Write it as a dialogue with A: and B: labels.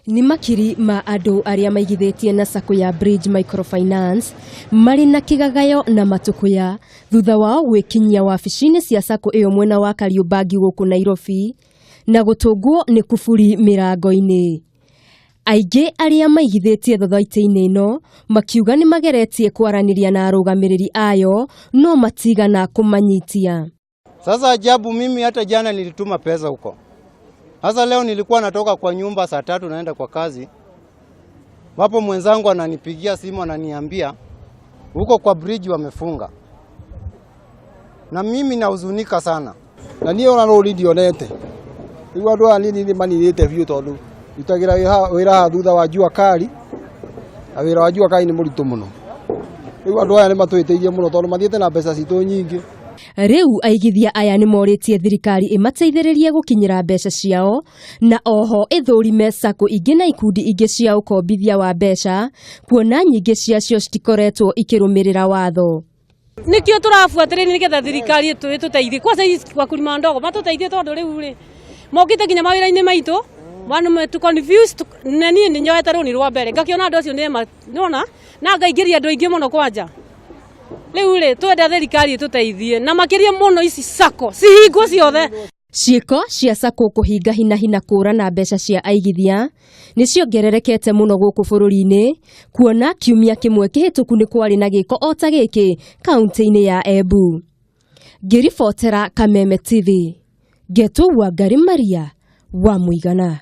A: Nĩ makiri ma andũ arĩa maigithĩtie na sacco ya Bridge Microfinance marĩ na kĩgagayo na matũkũya thutha wao gwĩkinyia wabici-inĩ cia sacco ĩyo mwena wa Kariobangi gũkũ Nairobi na gũtũngwo nĩ kuburi mĩrango-inĩ. Aingĩ arĩa maigithĩtie thothaitĩ-inĩ ĩno makiuga nĩ mageretie kwaranĩria na arũgamĩrĩri ayo no matigana kũmanyitia.
B: Sasa ajabu, mimi hata jana nilituma pesa huko. Sasa leo nilikuwa natoka kwa nyumba saa 3 naenda kwa kazi, hapo mwenzangu ananipigia simu ananiambia huko kwa bridge wamefunga, na mimi nahuzunika sana.
C: Na niĩ ona rũni ndionete. Rĩu andũ aya nini nĩ maninĩte biũ tondũ ndutagĩra wĩra haha thutha wa jua kali, na wĩra wa jua kali nĩ mũritũ mũno. Rĩu andũ aya nĩ matũhĩtĩirie mũno tondũ mathiĩte na mbeca citũ nyingĩ.
A: Rĩu aigithia aya nĩ morĩtie thirikari ĩmateithĩrĩrie gũkinyĩra mbeca ciao na oho ĩthũrime sacco ingĩ na ikundi ingĩ cia ũkombithia wa mbeca, kuona nyingĩ ciacio citikoretwo ikĩrũmĩrĩra watho.
D: Nikio tũrabuatĩrĩria nĩgetha thirikari ĩtũteithie, kwanza ici wakulima ndogo matũteithie, tondũ rĩu rĩ mokĩte nginya mawĩra-inĩ maitũ vandu tu confused. Na niĩ nĩ nyoete rũni rwa mbere, ngakĩona andũ acio nĩ nĩona na ngaingĩria andũ aingĩ mũno. Kwanja rĩu rĩ twenda thirikari ĩtũteithie na makĩria mũno ici sacco cihingwo ciothe.
A: Ciĩko cia sacco kũhinga hinahi na kũra na mbeca cia aigithia nĩ ciongererekete mũno gũkũ bũrũri-inĩ, kuona kiumia kĩmwe kĩhĩtũku nĩ kwarĩ na gĩko o ta gĩkĩ kaunti-inĩ ya Embu. Ngĩribotera Kameme TV, ngetwo Wangari Maria wa Mũigana.